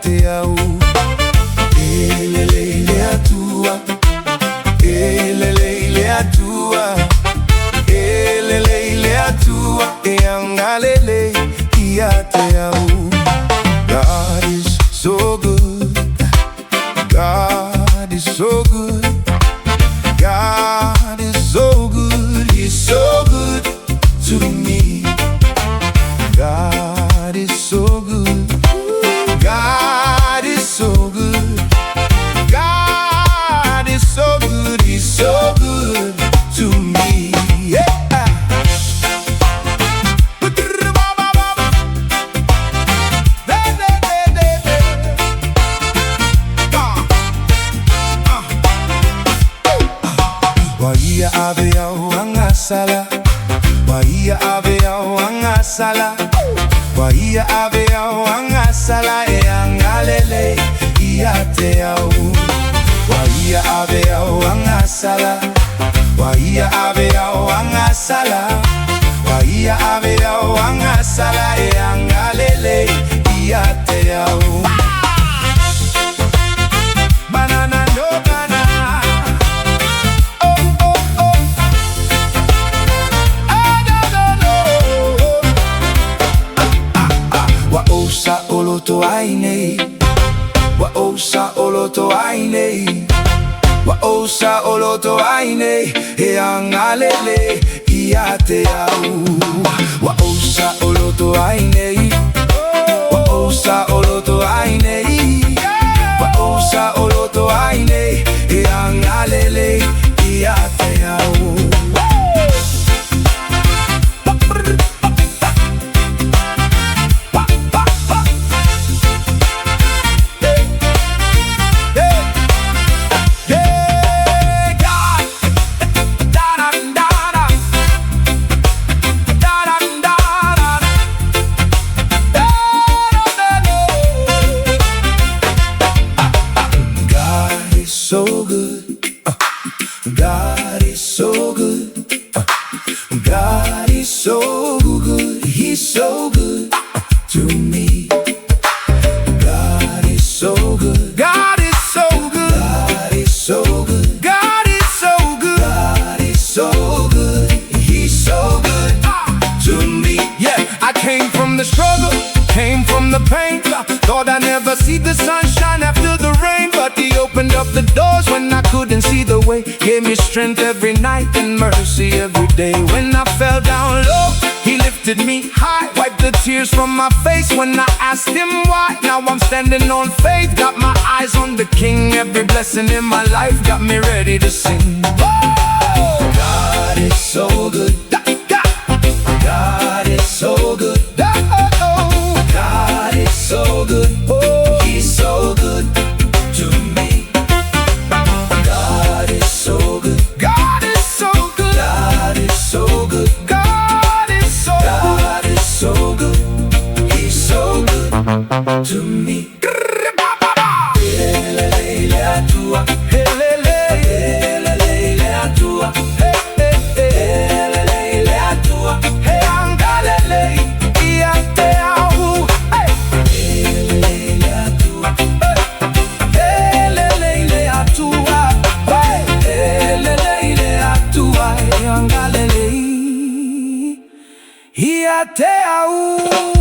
te au. E lelei le Atua, e lelei le Atua, e lelei le Atua, e agalelei ia te au. God is so good, God is so good, God is so good, He's so good to me. God is so good, God is so good, God is so good, He's so good to me. Yeah. Ua ia ave au agasala, Ua ia ave au agasala, Ua ia ave au agasala e agalelei ia te au. Ua ia ave au agasala, Ua ia ave au agasala, Ua ia ave au agasala e agalelei ia te au. Banana no banana. Oh, oh, oh. Ah, no, no, no. Ua ou saoloto ai nei, Ua ou saoloto ai nei, Ua ou saoloto ai nei, E agalelei ia te au. Ua ou saoloto ai nei, Ua ou saoloto ai nei, Ua ou saoloto ai nei, E agalelei ia te au. Pa, pa, pa. Hey, hey, yeah, God. Da da da da. Da da da da. Da da da da. God is so good. God is so good. God is so good. He's so good to me. God is so good. God is so good. God is so good. God is so good. God is so good. He's so good to me. Yeah, I came from the struggle, came from the pain. Thought I'd never see the sunshine after the rain, but he opened up the doors when I couldn't see the way. Gave me strength every night and mercy every day. When I fell down low, he lifted me high, wiped the tears from my face when I asked him why. Now I'm standing on faith, got my eyes on the King. Every blessing in my life got me ready to sing. Oh! God is so good. God is so good. Oh, God is so good. Oh, He's so good to me. God is so good. God is so good. God is so good. God is so God is so good. He's so good to me. Le Atua. Le Atua. Le Atua. E agalelei ia te au. Hey. Le Atua. Le Atua. Hey. Le Atua. E agalelei ia te au.